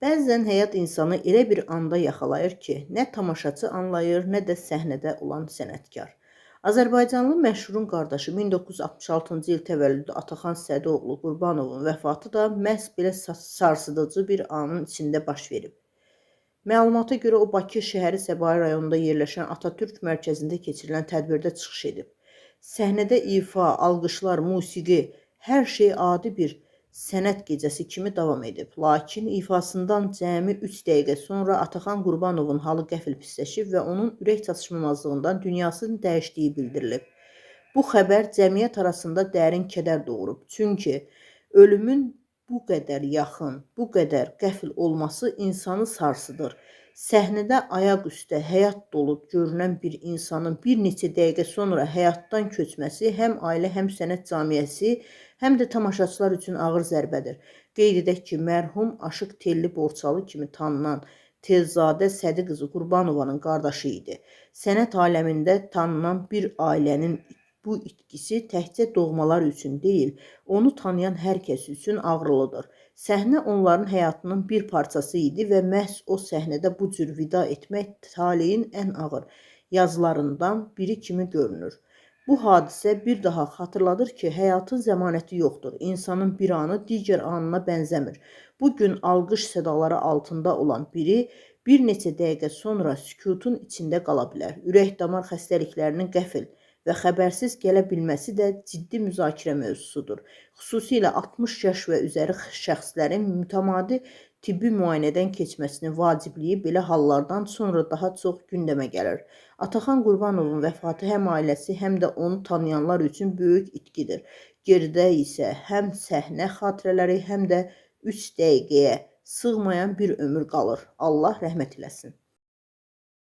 Bəzən həyat insanı elə bir anda yaxalayır ki, nə tamaşaçı anlayır, nə də səhnədə olan sənətkar. Azərbaycanlı məşhurun qardaşı 1966-cı il təvəllüdlü Ataxan Sədioğlu Qurbanovun vəfatı da məhz belə sarsıdıcı bir anın içində baş verib. Məlumata görə o Bakı şəhəri Səbail rayonunda yerləşən Atatürk mərkəzində keçirilən tədbirdə çıxış edib. Səhnədə ifa, alqışlar, musiqi, hər şey adi bir sənət gecəsi kimi davam edib. Lakin ifasından cəmi 3 dəqiqə sonra Ataxan Qurbanovun halı qəfil pisləşib və onun ürək çatışmamazlığından dünyasının dəyişdiyi bildirilib. Bu xəbər cəmiyyət arasında dərin kədər doğurub. Çünki ölümün bu qədər yaxın, bu qədər qəfil olması insanı sarsıdır. Səhnədə ayaq üstə həyat dolu görünən bir insanın bir neçə dəqiqə sonra həyatdan köçməsi həm ailə, həm sənət camiəsi, həm də tamaşaçılar üçün ağır zərbədir. Qeyd edək ki, mərhum Aşıq Telli Borçalı kimi tanınan Telzadə Sədi qızı Qurbanovanın qardaşı idi. Sənət aləmində tanınan bir ailənin bu itkisi təkcə doğmalar üçün deyil, onu tanıyan hər kəs üçün ağrılıdır. Səhnə onların həyatının bir parçası idi və məhz o səhnədə bu cür vida etmək taleyin ən ağır yazılarından biri kimi görünür. Bu hadisə bir daha xatırladır ki, həyatın zəmanəti yoxdur. İnsanın bir anı digər anına bənzəmir. Bu gün alqış sədaları altında olan biri bir neçə dəqiqə sonra sükutun içində qala bilər. Ürək-damar xəstəliklərinin qəfil və xəbərsiz gələ bilməsi də ciddi müzakirə mövzusudur. Xüsusilə 60 yaş və üzəri şəxslərin mütəmadi tibbi müayinədən keçməsinin vacibliyi belə hallardan sonra daha çox gündəmə gəlir. Ataxan Qurbanovun vəfatı həm ailəsi, həm də onu tanıyanlar üçün böyük itkidir. Geridə isə həm səhnə xatirələri, həm də 3 dəqiqəyə sığmayan bir ömür qalır. Allah rəhmət eləsin.